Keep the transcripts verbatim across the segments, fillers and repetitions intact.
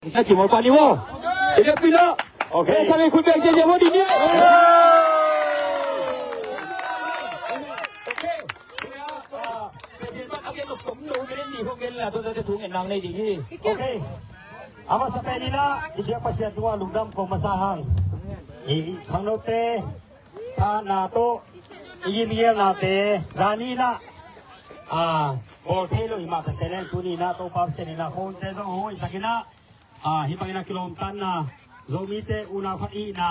Na kimawl pah ni maw? I biakpi lo. Ok. Kami khut beng ciacia maw dih ni. Ok. A masa pen in ah i biak Pasian tungah lungdam ko masa hang. I khangnote thahatna tawh i gimgelnate zani in ah bawl thei lo i mah Pasian in tuni in ah Topa Pasian in ah khonte zong hong hoihsak in ah hih bangin a kilawmtatna Zomite unau khat ihna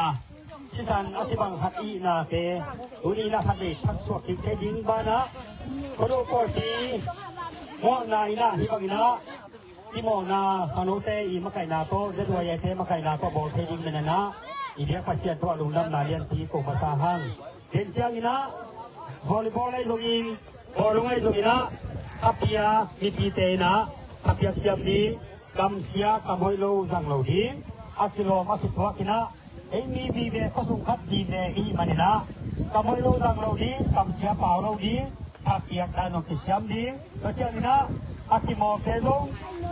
sisan a kibang khat ihnate tuni in ah khat vei thaksuak kik thei ding banah Khuado pawlpi muakna in ah hih bangin ah kimawlna khangnote i makaihna tawh Z Y A te makaihna tawh bawl thei ding manin ah i biak Pasian tungah lungdamna lianpi ko masa hang. Ken ciangin ah volleyball ahi zongin bawlung ahi zongin ah khapia mipite in ah khapiak siam ding, kamsia kamhoih lo zang lo ding, a kilawm a kituak in ah ei mi vive khuasung khat vive i hih manin ah kamhoih lo zang lo ding, kamsia pau lo ding, khapiak dan zong kisiam ding. Tua ciangin ah a kimawlte zong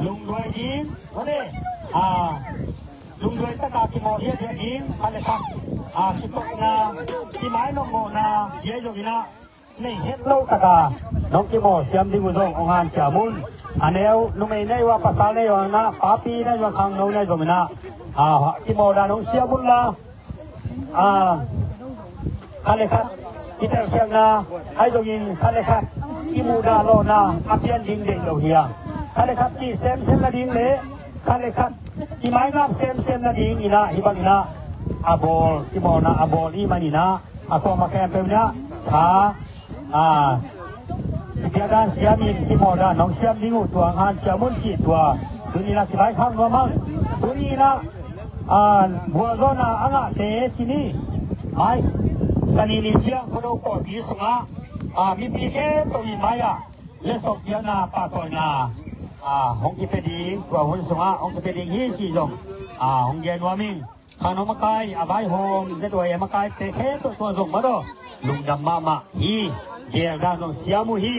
lungduai ding, mane a lungduai taka kimawl hiathiat ding, khat le khat a kitokna, kimainopmawhna, cia ahi zongin ah nei het loh taka nong kimawl siam ding uh zong hong hanciam un. A neu numei nei uh a pasal nei uh a na papi nei uh a khangno nei zongin ah kimawl dan hong siam un la. Khat le khat kitelkhialhna ahi zongin khat le khat kimuhdah lawhna a pian ding deih lo hi a, khat le khat ki semsem nading le khat le khat kimaingap semsem nading in ah hih bangin ah a bawl kimawlna a bawl i hih manin ah a kuamah khempeuh in ah tha a kipiakdan siamin kimawldan nong siam ding uh tua hong hanciam un cih tua tuni in ah kivaikhak nuam hang. Tuni in ah gualzawhna a ngahte ci ni. Mai Sani ni ciang Khuado pawlpi sungah mipi khempeuh i mai-ah letsong piakna pahtawina hong kipia ding, tua hun sungah hong kipia ding hi cih zong hong gen nuam ing. Khangno makai a vaihawm Z Y A makaite khempeuh tua zong madaw lungdam mahmah hi. Geldan zong siam uh hi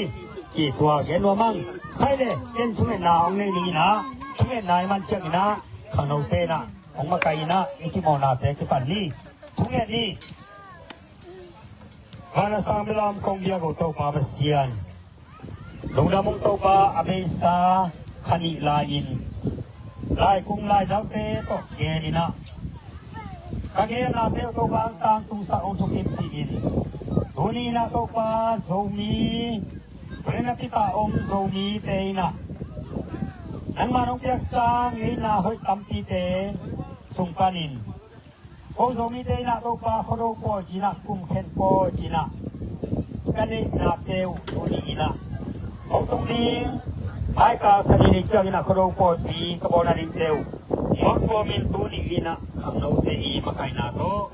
cih tua gen nuam hang. Khaile ken thungetna hong nei ning in ah thungetna i man ciangin ah khangnote in ah hong makai in ah i kimawlnate kipan ni. Thunget ni. Van a sang belam kong biak uh Topa Pasian, lungdam ung Topa, a beisa kha nih lai-in laikung laidalte tawh gen in ah ka gennate uh Topa hong tangtungsak hong thukimpih in tuni in ah Topa Zomi Renapita om Zomite in ah nangmah hong piaksa ngeina hoih tampite sung panin ko Zomite in ah Topa Khuado pawi ci-in ah kum khen pawi ci-in ah ka neihnate uh tuni in ah hong tung ding maika Sani ni ciangin ah Khuado pawipi ka bawlna dingte uh muak kawmin tuni in ah khangnote i makaihna tawh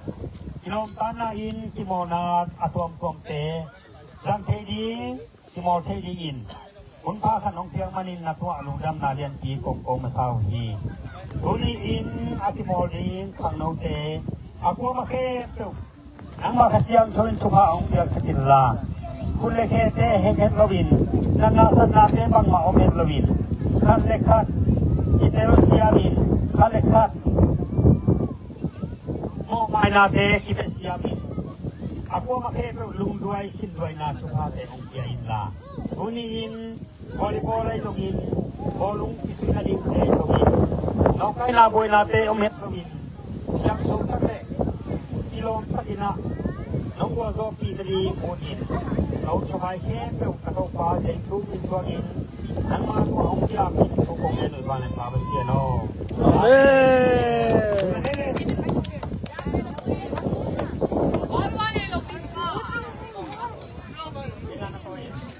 kilawmtatna in kimawlna a tuamtuamte zang thei ding kimawl thei dingin hunpha khat hong piak manin na tungah lungdamna lianpi kong ko masa uh hi. Tuni in a kimawl ding khangnote a kuamah khempeuh nangmah Kha Siangtho in thupha hong piaksak inla khut le khete hekhet loin natna satnate bangmah om het loin khat le khat kitel siamin khat le khat mawhmainate kipia siamin a kuamah khempeuh lungduai sinduaina thuphate hong pia inla tuni in volleyball ahi zongin bawlung kisuihna dingte ahi zongin nawkaina buainate om het loin siangtho tak le kilawm takin ah nong gualzawhpih nading munin ka ut ka vai khempeuh ka Topa Jesu min suangin nangma tungah hong piakpih thu kong gen uh hi. Vanglianpa Pasian aw. Amen.